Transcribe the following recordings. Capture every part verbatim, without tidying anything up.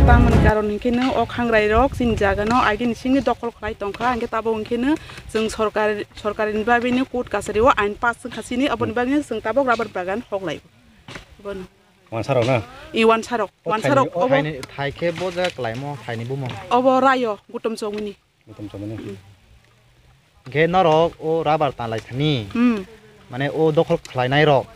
Tamoni karon hinkhe no o khangrai rok chini jaga no agini simi dokhol khlai tongkha, hinkhe tabok hinkhe no chwng sorkar, sorkar ni bagwi no court kachari o ain pass wngkha chini, aboni bagwi no chwng tabok rubber bagan hoklai. Bono. Wansarok na? I wansarok, wansarok obo. Thaini, thai khe bo jaga klaimo, thaini bumung. Obo rayo, gutom chomini. Gutom chomini. Hinkhe norok o rubber tanglai thani, hmm, mane o dokhol khlainai rok,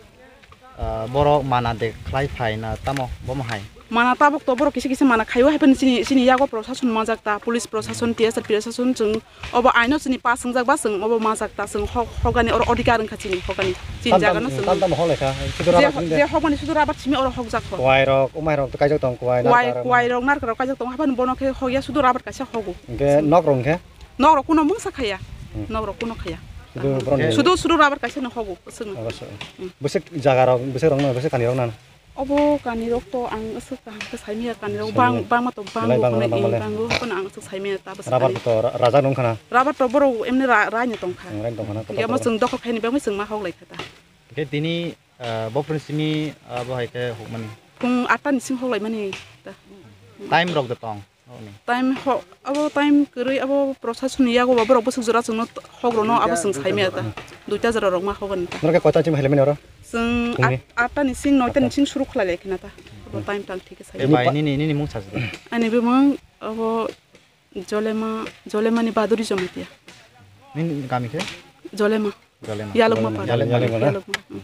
ah, borok mana de khlai phai na tamo bomo hai? Mana tabok to borok kisa kisa mana khaio, hai phano chini, chini yago prosason majak ta, police prosason, T S R prosason, chwng obo aino chini pass wngjak ba chwng obo majak ta, chwng hok, hokani oro odhikar wngkha chini hokani, chini jaga no chwng. Tam tam hok lai kha, sudu je, rubber simi de. Je hokmani sudu rubber simi oro hokjak kho. Kwai rok, umai rok to kaijak tong kwai, kwai, narkar rok. Kwai rok, narkar rok kaijak tong, haphano bono khe hokya sudu rubber kaisa hogo. Hinkhe nok rok hinkhe? Nok rok kuno mungsa khaya. Hmm. Nok rok kuno khaya. Sudu borok ni. Sudu, sudu rubber kaisa no hogo, aswk no. Abo so. Hmm. Bwswk jaga rok, bwswk rok no, bwswk kani rok no. Obo kani rok to ang aswk kaham khe sai maya, kani rok sai bang, maya. Bangma to bango, belai bango, hwnwi bango le. Bango, kono ang aswk sai maya ta bwswk. Rubber kani. To ra-, rajak nung khana. Rubber to borok emni ra-, raino tong kha. Hmm, raino tong khana, kotor kotor. Yamo chwng dokhor khaini bagwi chwng ma hok lai kha ta. Hinkhe tini, ah, bo phone simi, ah, bo hai khe hokmani. Phung atta ni simi hok lai mani ta. Time rok de tong. Time ho, abo time kwrwi, abo prosason ni yago ba borok bwswk jora chwngno t-, hok rwno abo chwng sai maya ta. Duita jora rok ma hok ani ta. Norok khe koita chim helemani oro? Chwng phungni? At-, atta ni sing, noita ni sing suru khlai lai khna ta. Abo time tang thik khe sai. E bai, nini, nini mung sajdi. Ani bumung abo Jolema, Jolema ni Baduri Jamatia. Nini kami khe? Jolema. Jolema. Yalukma para. Yalukma. Yalukma. Yalukma. Hmm.